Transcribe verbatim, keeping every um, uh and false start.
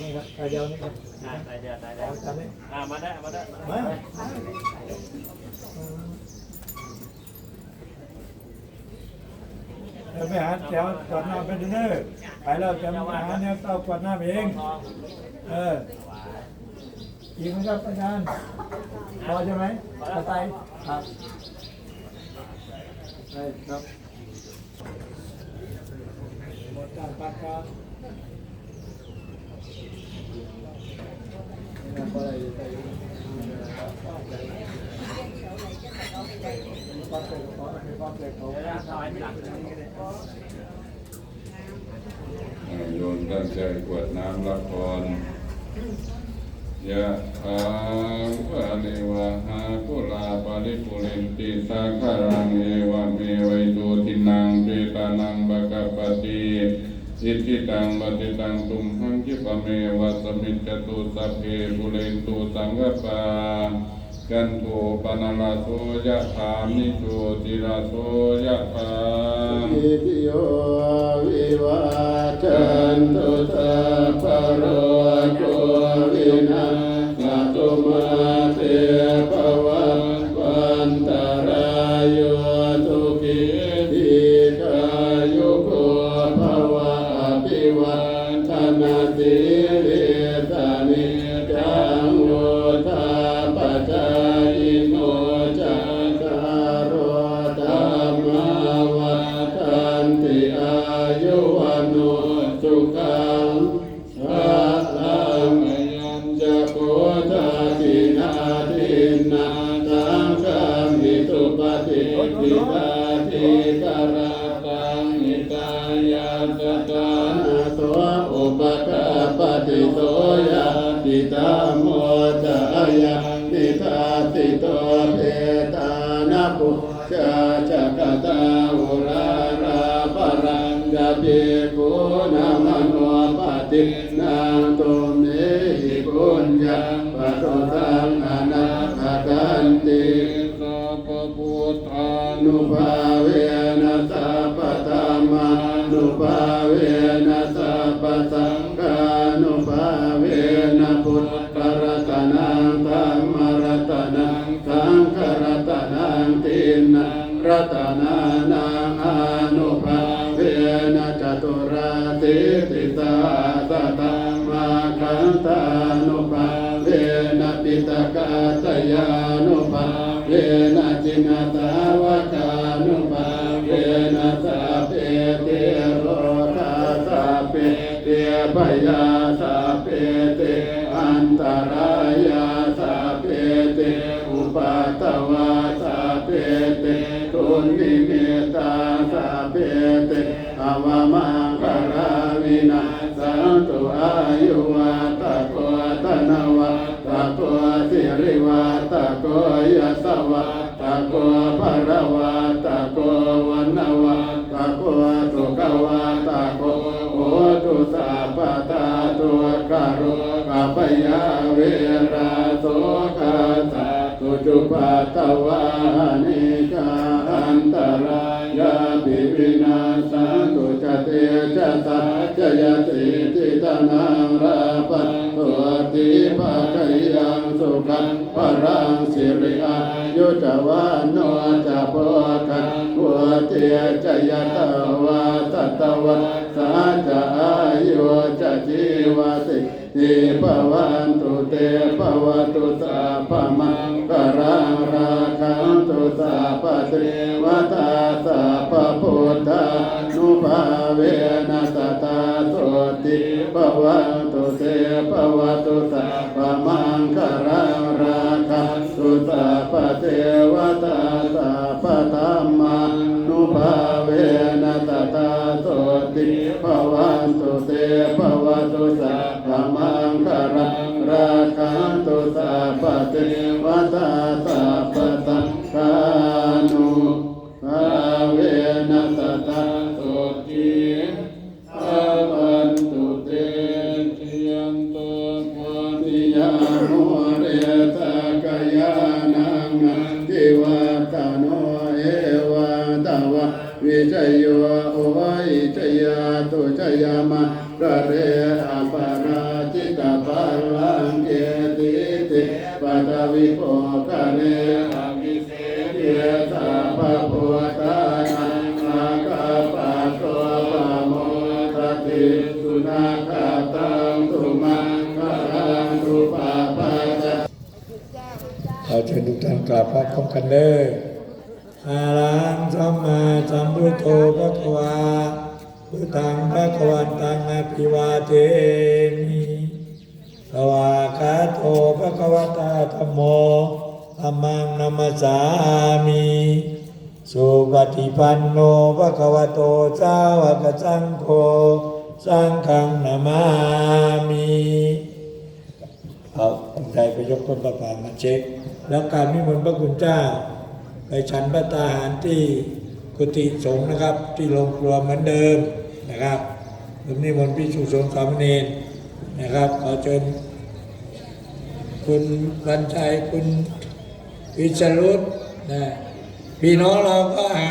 นี่ครับ ตาเดียวนี่ครับ อ่า ตาเดียว ตาเดียว เอาตามนี้ อ่า มาได้ มาได้ มา มา เดี๋ยวไปหาแถวกวดน้ำไปเด้อ ไปแล้วจะมาหาเนี่ย เอากวดน้ำเอง เออ อีกไหมครับอาจารย์ พอใช่ไหม พอแล้ว พอไป ครับ ได้ครับ หมดการพักครับ โยมตั้งใจกรวดน้ำรับพร Yathā vārivahā pūrā paripūrenti sāgaraṃ, evameva ito dinnaṃ petānaṃ upakappati. Icchitaṃ patthitaṃ tumhaṃ khippameva samijjhatu, sabbe pūrentu saṅkappā, cando paṇṇaraso yathā, maṇi jotiraso yathā. Sabbītiyo vivajjantu, sabbarogo vinassatu, mā te bhavatvantarāyo, sukhī dīghāyuko bhava. Abhivādanasīlissa niccaṃ vuḍḍhāpacāyino, cattāro dhammā vaḍḍhanti, āyu vaṇṇo sukhaṃ balaṃ. Ayañca kho dakkhiṇā dinnā saṅghamhi suppatiṭṭhitā, dīgharattaṃ hitāyassa ṭhānaso upakappati. So ñātidhammo ca ayaṃ nidassito, petāna pū- -jā ca katā uḷārā, balañca bhikkhūnamanuppadinnaṃ, tumhehi puññaṃ pasutaṃ anappakanti. Sabbabuddhānubhāvena, sabbadhammānubhāvena, sabbasaṅghānubhāvena, buddharatanaṃ dhammaratanaṃ saṅgharatanaṃ, tiṇṇaṃ ratanānaṃ ānubhāvena, caturāsītisahassadhammakkhandhānubhāvena, piṭakattayānubhāvena, jinasāvakānubhāvena, sabbe te rogā sabbe te bhayā sabbe te antarāyā sabbe te upaddavā sabbe te dunnimittā sabbe te avamaṅgalā vinassantu. Āyuvaḍḍhako dhanavaḍḍhako sirivaḍḍhako yasavaḍ- -ḍhako balavaḍḍhako vaṇṇavaḍḍhako sukhavaḍḍhako hotu sabbadā. Dukkharogabhayā verā sokā sattu cupaddavā anekā antarāyāpi vinassantu ca tejasā. Jayasiddhi dhanaṃ lābhaṃ sotthi bhāgyaṃ sukhaṃ balaṃ siri āyu ca vaṇṇo ca bhogaṃ vuḍḍhī ca yasavā satavassā ca āyū ca jīvasiddhī bhavantu te. Bhavatu sabbamaṅgalaṃ rakkhantu sabbadevatā sabbabuddhānubhāvena sadā sotthī bhavantu te. Bhavatu sabbamaṅgalaṃ rakkhantu sabbadevatā sabbadhammānubhāvena sadā sotthī bhavantu te. Bhavatu sabbamaṅgalaṃ rakkhantu sabbadevatā sabbasaṅghānubhāvena sadā sotthī bhavantu te. Jayanto bodhiyā mūle sakyānaṃ nandivaḍḍhano, evaṃ tvaṃ vijayo hohi jayassu jayamaṅgale. Aparājita Pallaṅke sīse paṭhavipokkhare abhiseke sabbabuddhānaṃ aggappatto pamodati. Sunakkhattaṃ sumaṅgalaṃ supabhātaṃ. ขอเชิญทุกท่านกราบพร้อมกันเด้อ Arahaṃ sammāsambuddho bhagavā, buddhaṃ bhagavantaṃ abhivādemi. Svākkhāto bhagavatā dhammo, dhammaṃ namassāmi. Supaṭipanno bhagavato sāvakasaṅgho, saṅghaṃ namāmi. เอาคนไทยไปยกต้นผ้าป่ามาเช็ค แล้วกราบนิมนต์พระคุณเจ้า ไปฉันภัตตาหารที่กุฏิสงฆ์นะครับ ที่โรงครัวเหมือนเดิมนะครับ ผมนิมนต์ภิกษุสงฆ์สามเณรนะครับ ขอเชิญ คุณวันชัย คุณวิสรุตนะ พี่น้องเราก็อาหาร